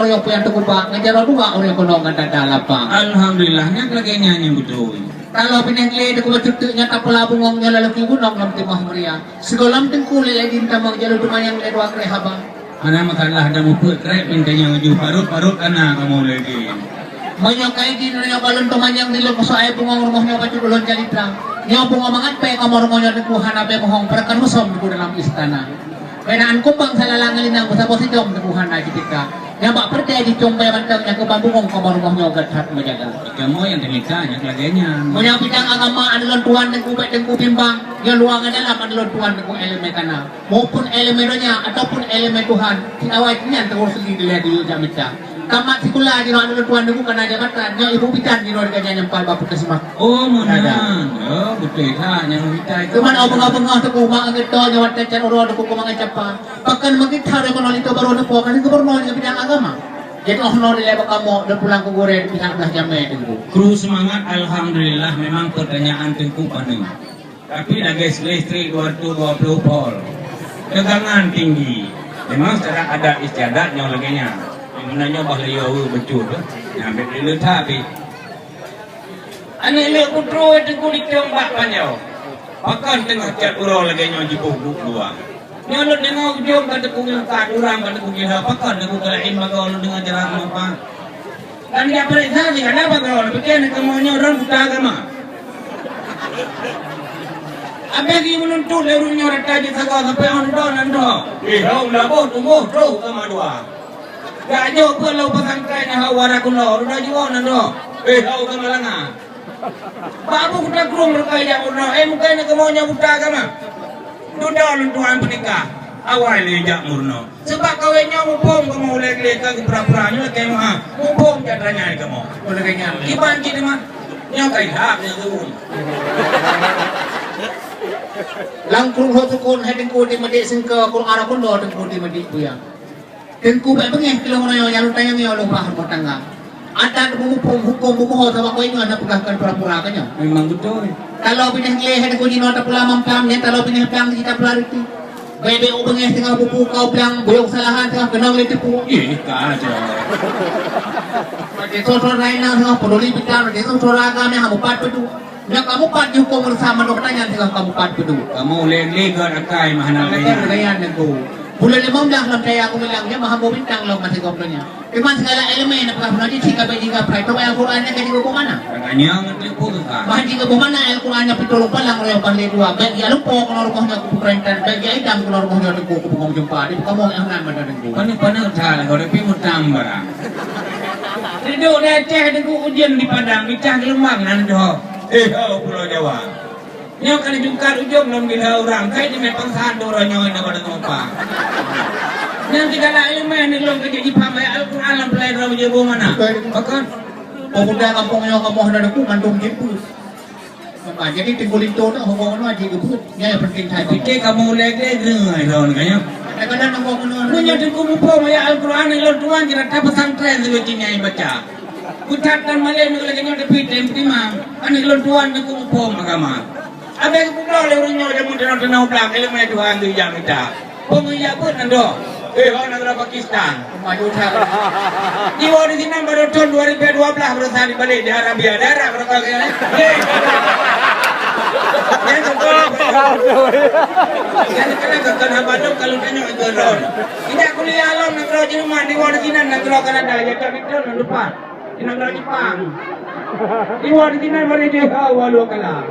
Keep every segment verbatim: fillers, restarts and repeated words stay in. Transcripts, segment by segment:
Ureueng peue nyang teukeubah, ngon jaroe dua ureueng keunoe ngon dada lapang. Alhamdulillah, nyan lagèe nyan nyang beutôi. Kalau pinah glé teukeubah cuteuk nyang tapeula bungong nyoe lalu keu gunong lam timah meuria. Sigohlom teungku lé lagi tamong jaroe teumanyong lé dua kreh haba. Hana masalah, dah mupeue kreh pintanya uju parut-parut kana kamoe lagi. Meunyoe kai di dunia balon teumanyong di lok soai bungong rumoh nyoe bacut ulôn calitra. Nyoe bungong mangat pèng kamoe rumoh nyoe teungku hana pèng mohong, peurakan musom teungku dalam istana. Peunan kumbang salalang linang beusaboh sidom teungku hana jitika. Nyang bak peureutée jicong bèe mantong nyang keuban bungong kamoe rumoh nyoe gét that meujaga. Kamoe nyang teumita nyang lagèe nyan. Meunyoe bidang agama aneuk lôn tuan teungku bèk teungku bimbang, nyoe luwa ngon dalam aneuk lôn tuan teungku ileumèe kana. Maupun ileumèe donya ataupun ileumèe Tuhan, si awai nyan teungku seuli dilèe geuyue jak mita. Tamat sikula jinoe aneuk lôn tuan teungku kana jabatan, nyoe ibu bidan jinoe geutanyoe nyang pat bak puskesmas. Oh, meunan. Oh, beutôi that nyang mita itu. Cuman oh beungoh-beungoh teungku mak geutanyoe watèe cat uroe teungku keu mangat capa. Pakon meukeutha deungon lintô barô neupo ka lheueh gubernur nyang bidang agama. Jadi oh noe dilèe bak kamoe dan pulang keu gurèe di pihak blah jamèe teungku. Kru seumangat, alhamdulillah, memang peurtanyaan teungku paneuk. Tapi lagèe listrik dua ratus dua puluh volt. Tegangan tinggi. Memang secara adat istiadat nyoe lagèe nyan. Meunyoe bah liyeu beutôi. Nah, bèk leuta pih. Aneuk lé putroe teungku dicong bak panjoe. Pakon teungoh cat uroe lagèe nyoe jiboh geuh dua. Nyoe lôn deungoe ujong ka teungku ngeungkat urang ka teungku gila. Pakon teungku keu laén bagoe lôn deungoe jarak meupa. Dan jak peuriksa si kana bagoe lôn piké neu kamoe nyoe droe buta agama. Abéh geuh meununtut lé ureueng nyoe rata jisagoe sampoe on droe nan droe. Ih, hom laboh tuboh troh kama dua. Jak jok peue lom pesantren nyang haba rakulo, udah jiwoe nan droe. Eh, hau ka malanga. Babu kuta krueng reukai jak meurunoe. Eh, mungken kamoe nyang buta agama. Dudoe lôn tuan peunikah. Awai lé jak meurunoe. Seubab kawén nyoe muphom kamoe ulèe glé ka geupura-pura nyoe lakèe meuha. Muphom jak tanyai kamoe. Ulèe glé nyan. Iban cit teuma. Nyoe kai hak nyoe tu. Lam krueng ho sukon hai teungku di meudék seungke, krueng arah pun do teungku di meudék buya. Teungku bèk beungèh keu lôn nyoe nyang lôn tanyong nyoe lôn bah rumoh tangga. Adat beumuphom hukôm beumuho sabab keu inong hana peugah kon pura-pura keu nyoe. Memang beutôi. Taloe binéh glé hai teungku jinoe tapula mamplam, nyan taloe binéh plang jih tapula ruti. Bèk-bèk u beungèh teungoh bubu kau plang, buyong salahan teungoh keunong lé teupeu. Ih, ka aja. Bèk soe-soe laén teungoh peduli bintang, bèk soe-soe agam nyang mupat peue. Nyoe kamoe pat jukông reusa manok tanyan teungoh kamoe pat peuduek. Kamoe ulèe lé gèt akai mah hana lé. Lagèe nyan teungku. Buleuen limong blah lom daya kubilang nyan mah hamba bintang lom maté gob donya. Teuma sigala ileumèe na peugah bunoe jih cit ka bèk jingga prai. Teuka Al-Qur'an nyan ka jigoe mana? Katanya ngon teungku ka. Bah jigoe mana Al-Qur'an nyan pitulung palang roh bah lé dua. Bèk ya lupa keunoe rumoh nyoe kupeupeurintan. Bèk ya idam keunoe rumoh nyoe teungku kupeungom jumpa. Di kamoe nyang nan mada teungku. Paneuk-paneuk that lagoe tapi mutang barang. Ridok di Aceh teungku ujeuen di Padang, di cah geulumbang nan jih. Eh, ho Pulo Jawa. Nyoe ka jungkat ujong lom gila urang, kai jimé pangsan tu uroe nyoe na pada tumpah. Nyang sigala ileumèe ni lom keu jipaham ayat Al-Qur'an lam peulai droe jeuet mana? Pakon? Pemuda kampung nyoe kamoe hana deuk mandum jipus. Maka jadi teungku linto tu hubung nyoe jigeubuet. Nyan nyang penting that. Pike kamoe ulèe glé geuh ai lôn ka nyoe. Kadang-kadang nunggu keunoe. Meunyoe teungku muphom ayat Al-Qur'an ilôn tuan jih rata pesantren sibeujih nyang baca. Peucat dan malém lagèe nyoe teupit dan peutimang. Aneuk lôn tuan teungku muphom agama. Abéh geupubloe lé ureueng nyoe jameun teunoe-teunoe blang, ileumèe Tuhan geujak mita. Peue geujak beuet nan droe? Eh, ho nanggroe Pakistan. Maju that. Jiwoe di sinan baru thôn dua ribu dua belas baru sa jibalek di Arabia. Di Arab baru ka kaya. Eh. Nyan keuh. Nyan keuh keuh haba lôn kalau tanyong keu droe. Indak kuliah lom nanggroe Jerman, jiwoe di sinan nanggroe Kanada, ya tak betul nan lupa. Di nanggroe Jepang. Iwan Cina mari jih, ha, walau kalah.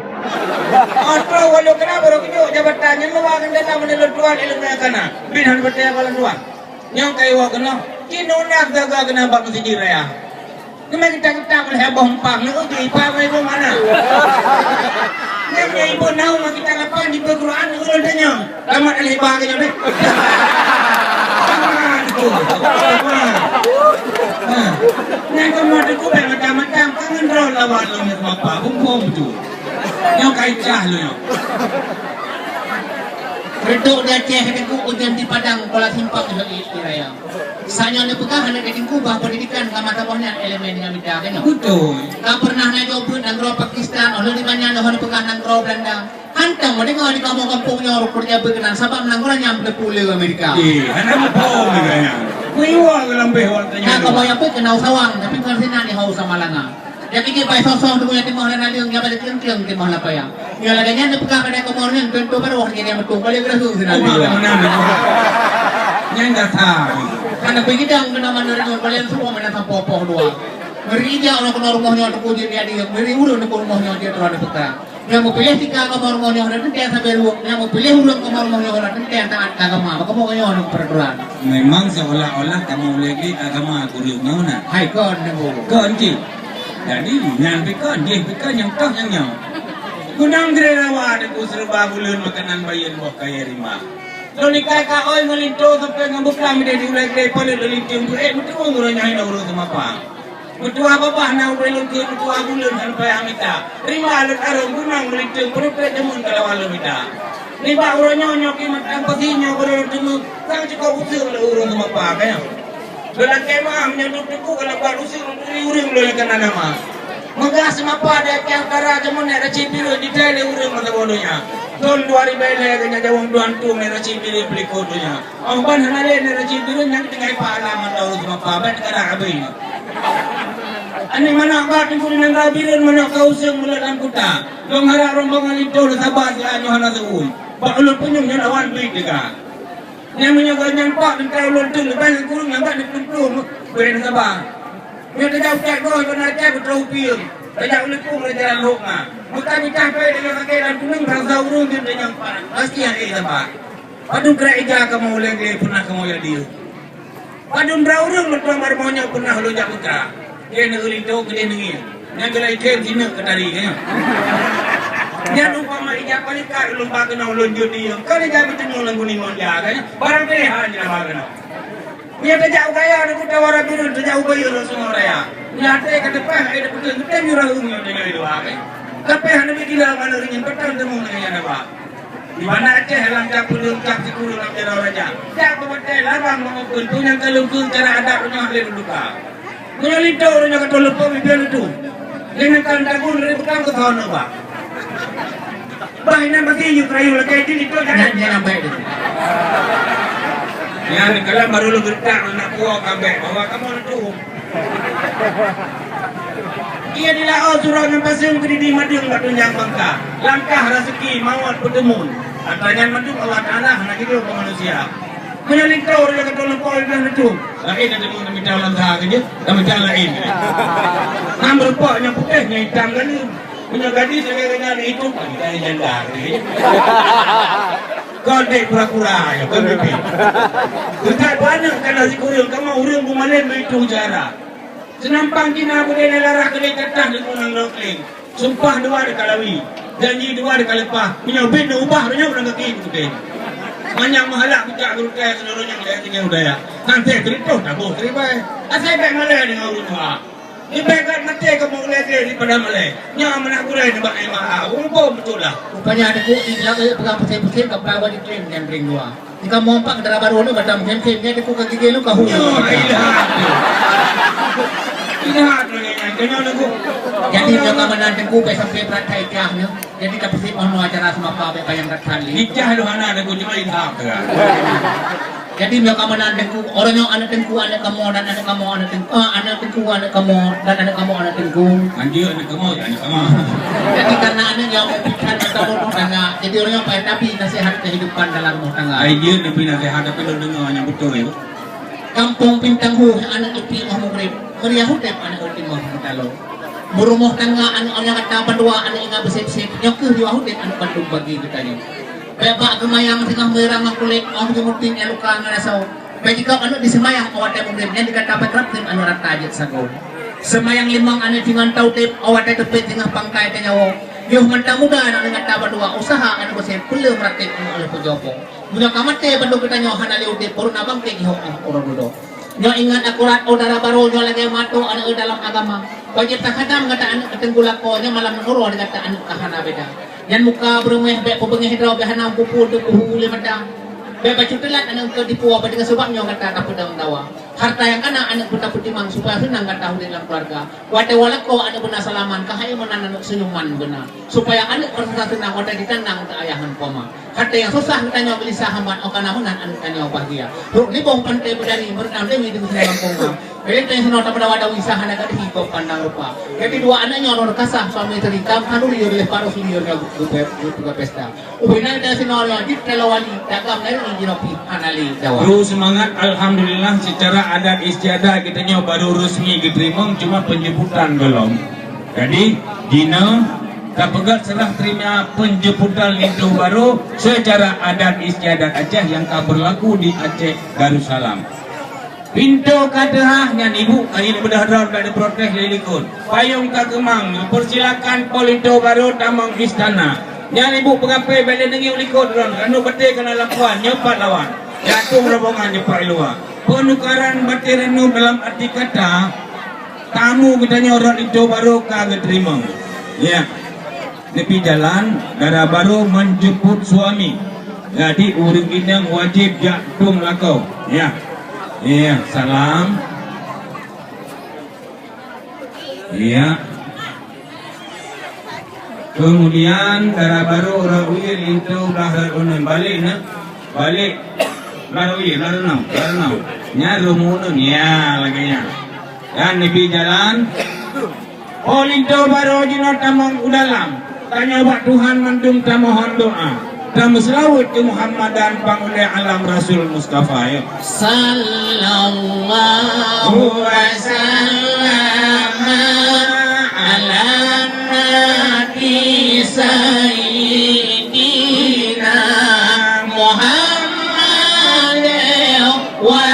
Atau walau kalah baru kejut jabatan nyan luar ngon dalam meunyoe lôn tuan ilmu nyang kana. Bin han beutôi bak lôn tuan. Nyang ka iwoe keunoe, cit nunah gaga keunan bak meuseujid raya. Keunoe kita-kita meulhèe boh empang, nyoe uji ipa meuibu mana. Nyan nyang ibu nau ngon kita lapan jipeue Quran, ulôn tanyong. Tamat alih ba keu nyoe deh. Tamat tu. Tamat. Ha. Nyan kamoe teungku bèk macam-macam. Kangen droe lawan lôn nyoe mapa. Bumbong tu. Nyoe kaicah lôn nyoe. Reudok di Aceh teungku, ujeuen di Padang, Kuala Simpang, Ibu Raya. Sanyoe neupeugah aneuk di teungku bah pendidikan ka mata boh nyan elemen nyang mita, kan nyoe? Beutôi. Ka pernah na jok beuet nanggroe Pakistan, oh lheueh nibak nyan oh neupeugah nanggroe Belanda. Hantom meudeungoe di kamoe gampông nyoe rôh keureuja beuet keunan sabab nanggroe nyan meuteupeu lé Amerika. Eh, hana muphom lagèe nyan. Iwa ke lambeh awak tanya. Nah, kamoe nyang peuet keunoe u Sawang, tapi kon sinan di hau Samalanga. Jadi jih bai soh-soh teungoh nyang timoh dan naleueng, nyang balik kleueng-kleueng timoh lapayang. Nyang lagèe nyan neupeugah keuhai kamoe nyan, keu teumpat baroh nyang meutueng, balik geureuh sinan di luwa. Nyan gata. Karena beugidang keunoe mandum nyoe, balik semua mana sampoe poh dua. Ngeri jak ureueng keunoe rumoh nyoe teungku jeuet jadi, ngeri ureueng teungku rumoh nyoe jeuet droe neupeugah. Nyang meupiléh tika kamoe rumoh nyoe hana teuntèe sabe ruweueng, nyang meupiléh ureueng kamoe rumoh nyoe hana teuntèe taat ka agama, maka kamoe nyoe hana peraturan. Memang seolah-olah kamoe ulèe glé agama kureueng nyoe na. Hai kon, Teungku. Kon cit. Jadi, nyan pi kon, jih pi kon, nyang toh nyang nyoe. Gunong Geureuh Rawa Teungku, seureuba buleuen makanan bayeuen boh kayèe rimba. Lôn ikat ka oi ngon linto sampoe ngon beuklam idéh di ulèe glé, paléng lôn linto beuék meutuweueng uroe nyoe hana ureueng seumapa. Meutuah babah na ubé lôn kheun, meutuah buleuen hana payah mita. Rimba lôn arông gunong meulinteueng, peureumpét jameun ka lawan lôn mita. Nibak uroe nyoe, nyoe kimat nyang pasti nyoe beureurueng teumé, sang cukôp useung lé ureueng seumapa keu nyoe. Lôn lakèe meu'ah meunyoe dum teungku ka lawan useung lôn turi ureueng lôn nyang kana nama. Meugah seumapa di Aceh Utara jameun nèk Rashid Bireuen jithèe lé ureueng masa boh donya. Thôn dua ribèe lhèe geuh nyan jaweueng dua antueng nèk Rashid Bireuen peulikot donya. Oh, ban hana lé nèk Rashid Bireuen nyang tinggai pahala mantong ureueng seumapa, ban kadang abéh nyoe. Aneuk manok ba teungku di nanggroe Bireuen, manok ka useung mulod lam kuta. Lôn harap rombongan linto lôn saba siat nyoe hana seu'uem. Bak ulôn punyueng nyoe lawan bit teuga. Nyang meunyoe gobnyan pak teuntèe ulôn teuk leubeh ngon kureueng nyang bak neuk peuntueng bèk neusaba. Meunyoe tajak u Cot Goh, Banda Aceh, Putroe Upieng, tajak u Leupung, Raja Lhok na. Meukat mita pèng deungon sakét lam keuneung, bangsa ureueng jeuet deungon parat. Pasti hana saba. Padum krak ija kamoe ulèe glé peunah kamoe jak dieue. Padum droe ureueng meutuah baroe nyoe peunah lôn jak peugah. Lhèe nyoe linto keudéh neungieng. Nyang geulai khem sineuk keutari, kan? Nyan umpama ija palikat ulôn ba keunoe lôn jeuet dieue. Kan ija meuteumé lam guning monja, kan? Barang pilihan ija ba keunoe. Nyan tajak u Gaya, di Kuta Wara Bireuen, tajak u Bayeue, Sungai Raya. Nyan até ka teupah, ai teupeuteueng, teutem yue raheueng nyoe deungon dua, kan? Tapi hana bit gila manö rinyeun, patang teumé deungon nyan ba. Di Banda Aceh lam cap peudeueng, cap sikureueng lam jaroe raja. Jak beubatèe labang meungeukheun, peue nyang ka lôn kheun cara adat nyoe lé lôn tuka. Meunyoe linto ureueng nyoe ka teuleupah bibia leutu. Deungon kalon tagun lé bukang keu soe neuba. Bah inan bagi yue keurayeue lakèe jih linto jangan. Nyan, nyan nyang bèk tu. Nyan kalam barô lôn geutak aneuk puwoe ka bèk bahwa kamoe leutu. Ia di laôt surok ngon paseuen, keudidi madeueng bak tunjang bangka. Langkah raseuki mawöt peuteumun. Atra nyan mandum Allah Taala hana geujok keu manusia. Meunyoe linto ureueng ka teuleupah bibia leutu. Laén na teuma neumita lam sa keujeuet, neumita laén. Nam reupok nyang putéh nyang itam galeuem. Meunyoe gadis lagèe nyan itu, neumita nyang janda keujeuet. Kon dek pura-pura nyoe, kon mimpi. Teuka beu aneuk kana sikureueng, kamoe ureueng beumalém beuitu cara. Seunampang Cina beudé lé larah keudéh ka tah deungon nanggroe Kling. Sumpah dua deuh ka lawi, janji dua deuh ka leupah. Meunyoe bit neuubah, roh nyoe ureueng gaki putih. Manyang meuhalak pucak geurutée, seunureueng nyang lhée tinggai budaya. Kan teuh teurintoh taboh keuribée. Asai bèk malée deungon ureueng tuha. Leubeh gét maté kamoe ulée glé daripada malée. Nyoe manah gurée nibak éma ha, wong po beutôi lah. Rupanya ada kok di belakang pegang pusing-pusing, ka peugah bak diklaim nyang ring dua. Di kamoe empat dara barô nyoe batam khem-khem, nyan dikuk ka gigée nyoe ka hu. Nyoe, ilah. Ilah tu nyan, nyan, nyoe nunggu. Jadi, nyoe ka meunan teungku, bèk sampai brat thai kah nyoe. Jadi, ka peusiet oh nyoe acara seumapa bèk payang rat thali. Ijah lu hana teungku, cuma ilham tu kan. Jadi, nyoe ka meunan teungku, orang nyoe aneuk teungku, aneuk kamoe dan aneuk kamoe aneuk teungku, ah, aneuk teungku, aneuk kamoe dan aneuk kamoe aneuk teungku. Anjeuk aneuk kamoe, aneuk kamoe. Jadi, karena aneuk nyoe mau pikat atau rumah tangga, jadi orang nyoe payah tapi nasihat kehidupan dalam rumah tangga. Ai jeuet neubi naseuhat, tapi lôn deungoe nyang beutôi. Kampung Bintang Hu, aneuk teupie 'oh mugrib, meriah udép aneuk ultimah meutalo. Meurumoh tangga aneuk, aneuk gata bandua aneuk ingat beusép-sép, nyoe kheueh riwah udép aneuk bandum bagi geutanyoe. Bèk bak geumayang singoh meurah ngon kulét, 'oh geumuting 'oh luka ngon asoe. Bèk jikab aneuk diseumayang 'oh watèe mugrib, nyan di gata peutrap tem aneuk rata jeuet sagoe. Seumayang limong aneuk singoh tau udép, 'oh watèe teupet singoh pangkai teunyawoe. Yoh ngon tamuda aneuk gata bandua, usaha aneuk beusép, peuleueh meuratéb aneuk lheueh peujoe po. Meunyoe ka maté bandum geutanyoe hana lé udép, baru na bangké jih 'oh uroe dudoe. Nyoe ingat akurat, oh dara barô, nyoe lagèe mantong aneuk dalam agama. Wajéb takhadam gata aneuk keu teungku lakoe, nyoe malam ngon uroe gata aneuk ka hana beda. Nyan muka beureumeh bèk peubeungéh droe, bèk hana meupupu teupeue lé mata. Bèk bacut teulat aneuk keu tipu, apa deungon sabab nyoe gata tapeudong dawa. Harta nyang kana aneuk beutapeutimang supaya seunang gata udeb lam keuluwarga. Watée walakoe aneuk beuna salaman, keuhai meunan aneuk seunyuman beuna. Supaya aneuk beurasa seunang watée jitanyong keu ayah ngon po ma. Harta nyang susah geutanyoe geulisah hambat, oh kana meunan aneuk tanyoe bahgia. Rot nibong panté beudani, meureutam demi deungon gampông ma. Jadi tanyoe sinoe tapeudawa-dawi sa hana gadeuh gob pandang rupa. Jadi dua aneuk nyoe nurkasah suami isteri, kam khanuri yue leh paros yue geupeugah pesta. Ubena ida sinoe nyoe jeuet kalo wali, dagam nari jinoe pih hana lé dawa. Kru seumangat, alhamdulillah, secara adat istiadat geutanyoe baru resmi geuteurimong, cuma penjemputan golom. Jadi, jinoe tapeugah serah terima penjemputan linto baru secara adat istiadat Aceh yang ka berlaku di Aceh Darussalam. Pintoe ka teuhah nyan ibu, akhé beudôh droe bak diprotes lé likot. Payong ka keumang, persilakan po linto baru tamong istana. Nyan ibu peugah pé bèk lé neungieng likot droe, ranup batèe kana lampuan, nyoe pat lawan. Jatueng rombongan nyoe pat luwa. Penukaran batèe ranup dalam arti kata, tamu geutanyoe rot linto baru ka geuteurimong. Ya. Neubi jalan, dara baru menjemput suami. Jadi, ureueng inong wajéb jak tueng lakoe. Ya. Ya, salam. Ya. Kemudian, dara baru ureueng uyeuen linto blah rot uneuen. Balik, nah. Balik. Blah rot uyeuen, blah rot uneuen, blah rot uneuen. Nyan rot uneuen. Ya, lagèe nyan. Dan neubi jalan. Oh, linto baru jinoe tamong u dalam. Tanyoe bak Tuhan mandum tamohon doa. Tameuseulaweuet keu Muhammadan, panghulèe alam, Rasul Mustafa, ya. Sallallahu wasallam ala nabi sayyidina Muhammad wa